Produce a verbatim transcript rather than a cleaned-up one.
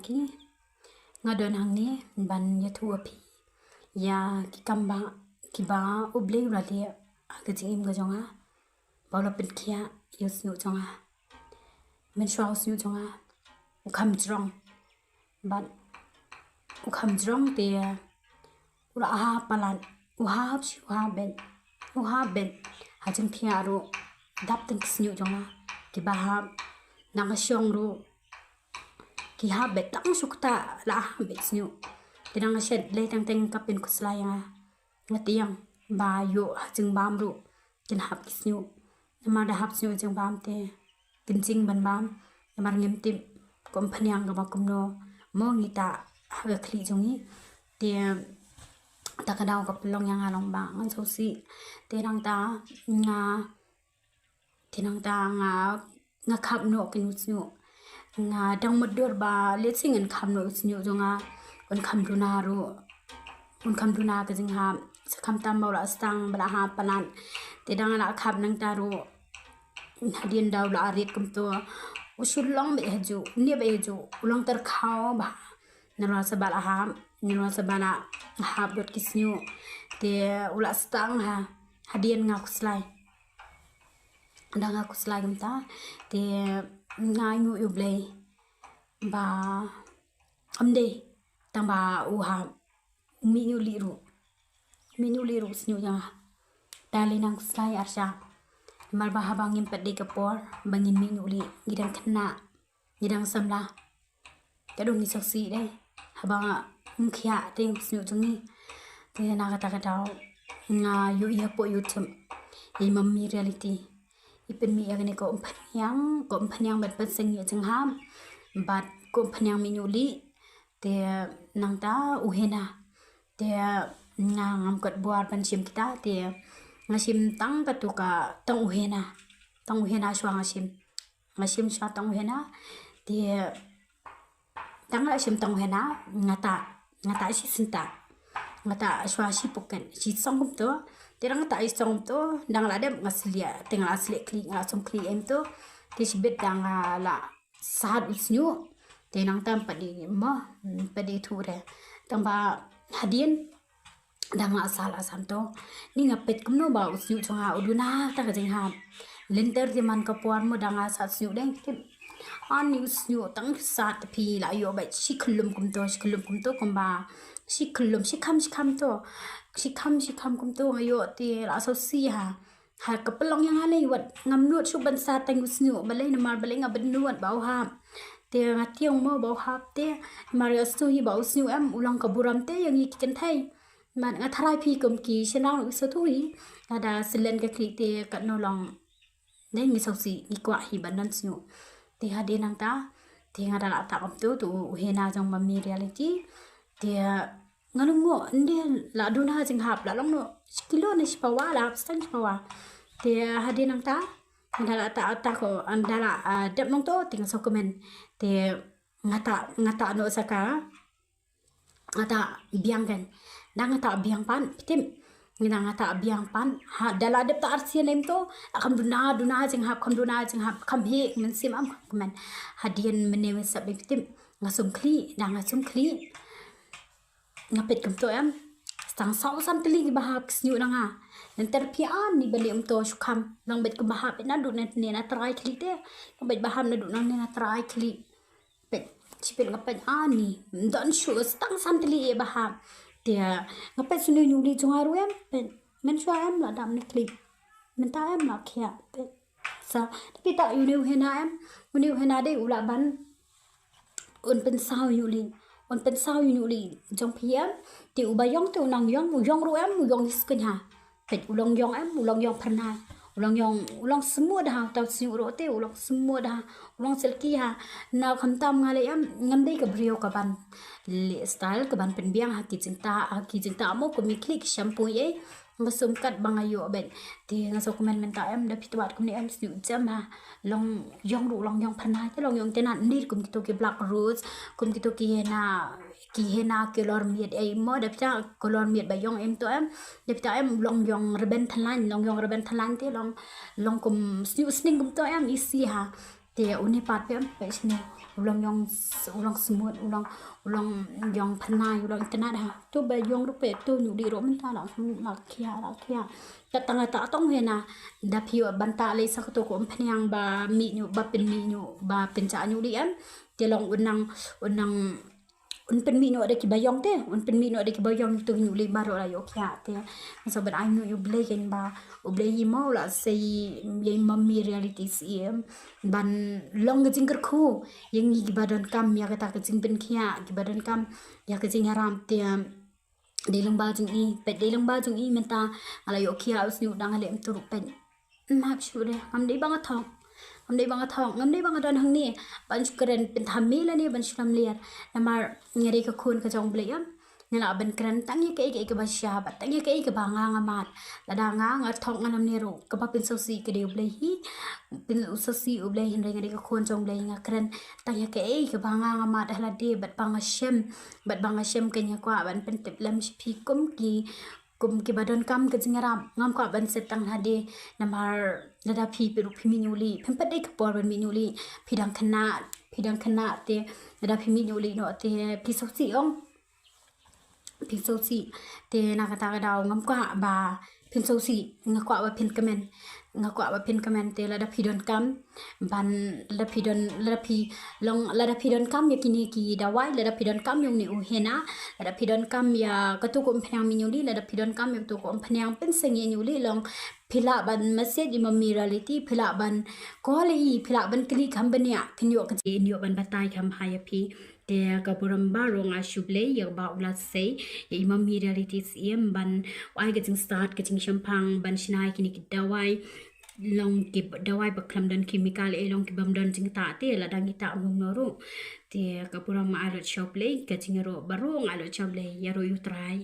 Ki, nga don hangne ban ïathuh ïa phi ïa ki kam ba, kiba U Blei u la leh ha ka jingim ka jong nga, ba u la pynkhiah ïa u shñiuh jong nga. Mynshuwa u shñiuh jong nga u kham jrong, bad u kham jrong te u la hap palat, u hap shi, u hap beit, u hap beit. Ha jingthiah ruh dap tang ki shñiuh jong nga kiba hap. Na ka shong ruh ki hap beit, tang shu ktah la hap beit shñiuh. Te na ka shet lei teng teng ka pynkhuslai ïa nga. Nga tieng ba ïoh ha jingbam ruh kin hap ki shñiuh. Namar da hap shñiuh ha jingbam te kin jing ban bam. Namar ngim tip ko umphniang kaba kumno mo ngi ta ha ka khlieh jong ngi. Te ta ka daw ka pynlong ïa nga long ba ngan sngewsih. Te nangta nga, te nangta nga, nga khap noh kin u shñiuh. Nga dang mutdur ba lehse ngan khap noh u shñiuh jong nga, un kham duna ruh, un kham duna ka jinghap. Sa khamtam ba u la sdang ba la hap palat. Te dang la khap nangta ruh, hadien da u la rit kumto, u shu long beit hajuh, u neh beit hajuh, u long tyrkhaw bha. Nalor sa ba la hap, nalor sa ba la hap bad ki shñiuh. Te u la sdang ha, hadien nga khuslai. Da nga khuslai kumta te nga ainguh ïa U Blei ba ym dei tang ba u hap, u mih ñiuh lieh ruh, u mih ñiuh lieh ruh u shñiuh jong nga. Te lei nang khuslai arshah. Namar ba haba ngim pat dei ka por ba ngin mih ñiuh lieh, ngi dang khynnah, ngi dang samla. Ka dang ngi sngewsih dei haba ngim khiah te u shñiuh jong ngi. Te na kata ka daw nga ïohi hapoh YouTube ïa i Mummy Reality i pynmih ïa kane ka umphniang, ka umphniang ban pynseng ïa ka jinghap bad ka umphniang mih ñiuh lieh. Te nangta u hena, te nga ngam kot bor ban shim kita, te nga shim tang katu ka, tang u hena, tang u hena shuwa nga shim. Nga shim shuwa tang u hena. Te tang nga la shim tang u hena, nga ta, nga ta shi synta, nga ta shuwa shi poket, shi song kumto. Te dang nga ta shi song kumto, dang la dep nga slieh, te nga la slieh khlieh, nga la sum khlieh em to. Te shibit dang nga la sat u shñiuh. Te nangta ym pat dei mo, ym pat dei thuh re. Tang ba hadien dang la sat, la sat to, ni nga peit kumno ba u shñiuh jong nga u duna tang ka jinghap. Lynter te man ka por mo dang nga sat shñiuh deng tip. Ani u shñiuh tang sat phi la ïoh beit shi khyllum kumto, shi khyllum kumto kumba, shi khyllum, shi kham, shi kham to, shi kham, shi kham kumto nga ïoh te la sngewsih ha. Ha ka pynlong ïa nga lei wat ngam nud shuh ban sat tang u shñiuh, balei, namar balei nga bynnud ba u hap. Te nga tieng mo ba u hap te, namar ïa u shñiuh hi ba u shñiuh em u long ka burom te ïa ngi ki kynthei. Namar nga tharai phi kum ki shynrang ruh ki sngewthuh hi. Lada slen ka khlieh te katno long. Dei ngi sngewsih, ngi kwah hi ban don shñiuh. Te hadien nangta te nga da la ta kumto, to u hena jong Mummy Reality. Te nga lyngngoh, ynde la duna jinghap, la long noh shi kilo ne shi pawa, la hap sdang shi pawa. Te hadien nangta nga da la ta, ta ko, nga da la, ah, dep nangto, te nga sngewkmen. Te nga ta, nga ta noh sa ka, nga ta biang kan. Da nga ta biang pat, phi tip, nga da nga ta biang pat. Ha, da la dep ta arsien em to, la kham duna, duna jinghap, kham duna jinghap, kham heh mynsiem, ym kham kmen. Hadien mynne mynstep, phi tip, nga sum khlieh, da nga sum khlieh. Nga peit kumto em. Tang saw san tylli kiba hap ki shñiuh na nga. Lynter phi ani ba leh kumto shu kham. Long beit kumba hap naduh nangne na trai khlieh te. Long beit ba hap naduh nangne na trai khlieh. Peit, shi peit nga peit ani. Ym don shuh, tang san tylli eh ba hap. Te nga peit shu ñiuh lieh jong nga ruh em. Peit, mynshuwa em la dap ne khlieh. Mynta em la khiah. Peit. Sa, te phi ta ïa une u hena em, une u hena dei u lah ban, un pynsaw ïa u ñiuh lieh, un pynsaw ïa u ñiuh lieh jong phi em. Te uba ïong te u nang ïong, u ïong ruh em, u ïong skun ha. Peit u long ïong em, u long ïong phyrnai, u long ïong, u long smooth ha, uta u shñiuh ruh te u long smooth ha, u long silky ha. Na khamtam nga leh em, ngam dei ka briew kaban leh style kaban pynbiang ha ki jingtah, ha ki jingtah mo kum ki khlieh ki shampoo ei. Nga sum kat ba nga ïoh beit. Te nga sngewkmen mynta em, da phi twad kumne em, shñiuh jem ha. Long ïong ruh long ïong phyrnai, te long ïong te na ndir kum kito ki black rose, kum kito ki hena, ki hena color miet ei mo, da phi ta color miet ba ïong em to em. Da phi ta em long ïong rben thalan, long ïong rben thalan te long, long kum shñiuh sning kumto em, isi ha. Te une pat phi em, peit shane. u long ïong s-, u long smut, u long, u long ïong pynai, u long internet ha. To ba ïong ruh peit, to ïuh lih ruh mynta la, la khia, la khia. Ka tang ta tong hena, da phi ïoh ban ta lei sa kato ka umphniang ba mih ïuh, ba pynmih ïuh, ba pynjah ïuh lih em. Te long u nang, u nang, un pynmih ïuh da kiba ïong te, un pynmih ïuh da kiba ïong, to ïuh lih baroh la ïoh khia te. Nga sa ban ai nguh ïa u Blei kein ba u Blei hi mo la sei ïa i Mummy Reality Syiem ban long ka jingkyrkhu ïa ngi kiba donkam ïa kata ka jingpynkhiah, kiba donkam ïa ka jingïarap te. Dei lyngba jong i, peit, dei lyngba jong i mynta nga la ïoh khia u sniew, dang leh em tu ruh, peit. Map shuh de, ngam dei ba nga thok. Ngam dei ba nga thok, ngam dei ba nga don hangne ban shu kren pynthame lane ban shu lamler. Namar nga dei ka khun ka jong u Blei em. Nga lah ban kren tang ïa kaei kaei kaba shisha bad tang ïa kaei kaba nga nga mad. Lada nga nga thok, nga lamler ruh, kaba pynsngewsih ka dei u Blei hi. Pynsngewsih u Blei, hynrei nga dei ka khun jong u Blei, nga kren tang ïa kaei kaba nga nga mad ha lade bad ba nga shem, bad ba nga shem kein. Nga kwah ban pyntip lem sha phi kum ki, kum kiba donkam ka jingïarap. Ngam kwah ban set tang lade, namar lada phi, phi ruh phi mih ïuh lih, phim pat dei ka por ban mih ïuh lih. Phi dang khynnah, phi dang khynnah te, lada phi mih ïuh lih noh te phi sngewsih ong. Phi sngewsih. Te na kata ka daw ngam kwah ba phin sngewsih, nga kwah ba phin kmen. Nga kwah ba phin kmen te lada phi donkam ban, lada phi don, lada phi long, lada phi donkam ïa kine ki dawai, lada phi donkam ïa une u henna, lada phi donkam ïa kato ka umphniang mih ïuh lih, lada phi donkam ïa kato ka umphniang pynsangeh ïuh lih, long phi lah ban message i Mummy Reality, phi lah ban call i, phi lah ban kylli kham bniah, kin ïoh ka jingïoh ban batai kham bha ïa phi. Te ka burom baroh nga ai sha u Blei ïa kaba u la sei ïa i Mummy Reality Syiem ban ai ka jingstad, ka jingshemphang ban shna ïa kine ki dawai, long ki dawai ba khlem don chemical, eh, long ki bym don jingtah te, lada ngi tah mano ruh. Te ka burom nga ai lut sha u Blei, ka jingïaroh baroh nga ai lut sha u Blei, ïaroh ïa u Trai.